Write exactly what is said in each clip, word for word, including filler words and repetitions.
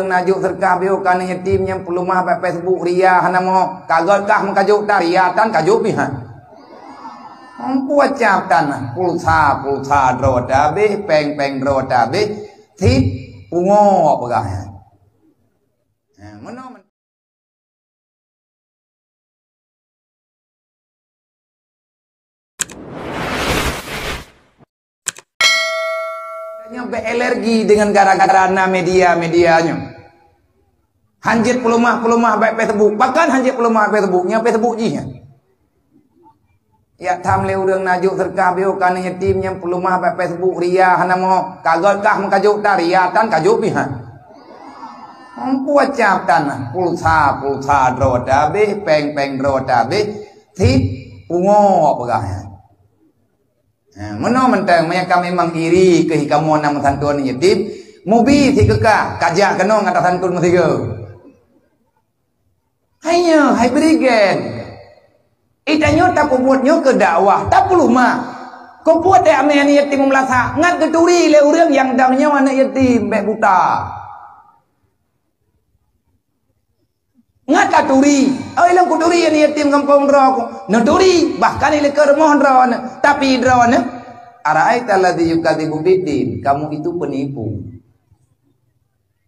Najok seudeukah biôh keu aneuk yatim nyang peuleumah bak Facebook, ria hana mo. Ka gét kah meukajok tan, ria tan kajok pih han. Ampu acab tan, pulsa, pulsa droe tabeh, péng, péng droe tabeh, sit pungo peugah nyan. Ha, meunoe. Nyoe bèk alergi dengan gara-gara na media-media nyoe. Hanjeuet peuleumah-peuleumah bak Facebook, bahkan hanjeuet peuleumah bak Facebook, nyoe Facebook jih nyan. Jak tham lé ureueng najok seudeukah biôh keu aneuk yatim nyang peuleumah bak Facebook, ria hana mo. Ka gét kah meukajok tan, ria tan kajok pih han. Ampu acab tan, pulsa, pulsa droe tabeh, péng, péng droe tabeh, sit pungo peugah nyan. Ha, meunoe mantong, meunyo ka memang iri keu kamoe na meusantu aneuk yatim, mubi sit keu kah, kajak keunoe ngon tasantu meusigoe. Hai nyoe, hai bri gen. Ih, tanyoe tapeubuet nyoe keu dakwah, tapeuleumah. Keupeue teuh amé aneuk yatim meulasak, ngat geuturi lé ureueng nyang dam nyoe aneuk yatim bèk buta. Ngat taturi, oi lôn kuturi aneuk yatim gampông droe ku. Neuturi, bahkan ileukeue rumoh droeneuh, tapi droeneuh, "Ara'aita alladzi yukadzibu biddin," kamu itu penipu.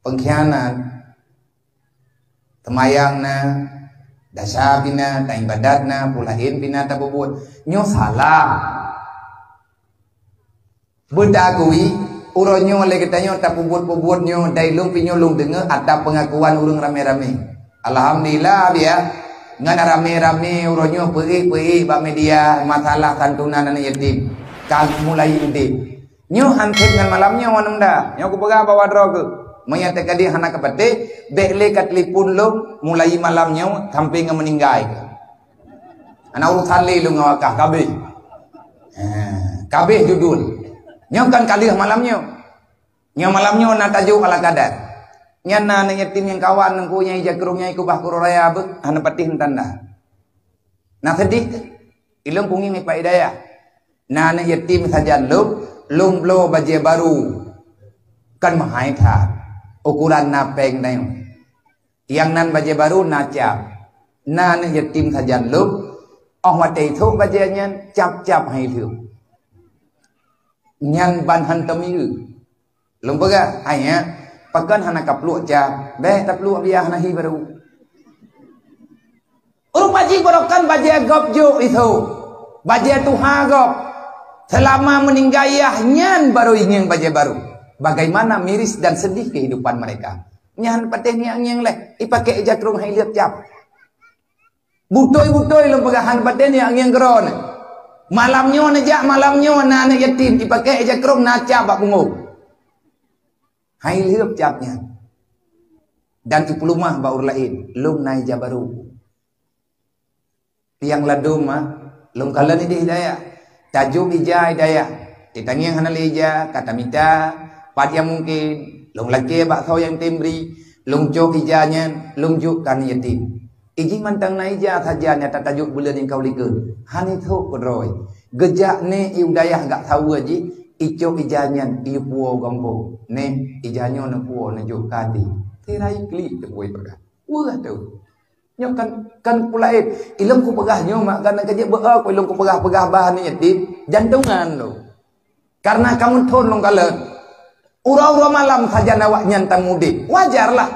Pengkhianat. Teumayang na, dasa pih na, taibadat na, peue laén pih na tapeubuet. Nyoe salah. Beutagui, uroe nyoe lé geutanyoe tapeubuet-peubuet nyoe, dai lôn pih nyoe lôn deungoe ata peungakuan ureueng ramé-ramé. Alhamdulillah, biya. Ngon ramé-ramé uroe nyoe peuék-peuék bak media masalah santunan aneuk yatim. Ka mulai udép. Nyoe han sép ngon malam nyoe, aneuk muda. Nyoe kupeugah bak droe keuh. Meunyo teukeudi hana kapatéh, bèk lé ka telepon lôn mulai malam nyoe sampai ngon meuninggai. Hana urusan lé lôn ngon wakah, kabéh. Ha, kabéh judul. Nyoe kan ka lheueh malam nyoe. Nyoe malam nyoe na tajok ala kadat. Nyan na aneuk yatim nyang kawan ngon ku nyang ija krông nyang ikubah keu uroe raya beuh, hana patéh tanda. Na seudeh teuh. Ilôn kungieng ipak hidayah. Na aneuk yatim sajan lôn, lôn bloe bajèe barô. Kan meuhai that. Ukuran na péng tanyoe. Nyang nan bajèe barô na cap. Na aneuk yatim sajan lôn, óh watèe ithok bajèe nyan, cap-cap hai lheueh. Nyan ban han teumieu. Lôn peugah, "Hai nyak, pakon hana kapluek cap? Bèk tapluek biya hana hi barô." Rupa jih barokan bajèe gob jok ithok. Bajèe tuha gob. Seulama meuninggai yah nyan barô ingieng bajèe barô. Bagaimana miris dan sedih kehidupan mereka. Nyan patéh ngieng-ngieng lé, ipaké ija krông hai lheueh cap. Beutôi-beutôi lôn peugah han patéh ngieng-ngieng keudroe. Malam nyoe neujak, malam nyoe na aneuk yatim, ipaké ija krông na cap bak punggông. Hai lheueh cap nyan. Dan ipeuleumah bak ureueng laén, lôn na ija barô. Nyang ladôm mah, lôn kalon idéh hidayah. Tajok ija hidayah. Di tangieng hana lé ija, ka tamita, pat nyang mungken, lôn lakèe bak soe nyang tem bri, lôn cok ija nyan, lôn jok keu aneuk yatim. Ijih mantong na ija sajan nyang tatajok buleuen nyang ka u likot. Hana ithok keudroe. Geujak nèk i u dayah gak saweue jih, icok ija nyan, iyue puwoe gampông. Nèk, ija nyoe neupuwoe neujok keu até. Tirai klik teuh bui peugah. Weueh teuh. Nyoe kan, kan peue laén. Ilôn kupeugah nyoe mak, karena kajeuet beu-, oh, ilôn kupeugah-peugah bah aneuk yatim, jantongan lôn. Karena kamoe thon lôn kalon. Uroe-uroe malam sajan awaknyan tamudeh. Wajarlah.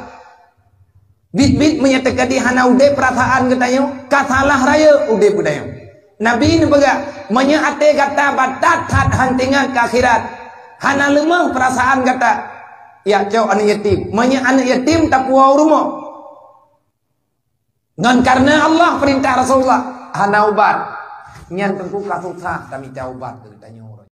Bit-bit meunyo teukeudi hana udeb peurasaan geutanyoe, ka salah rayeuk udeb geutanyoe. Nabi neupeugah, "Meunyo até gata batat that hantingan keu akhirat, hana leumah peurasaan gata, yak cok aneuk yatim. Meunyo aneuk yatim tapuwoe u rumoh." Ngon kareuna Allah peurintah Rasulullah hana ubat. Nyan teungku ka susah tamita ubat keu geutanyoe.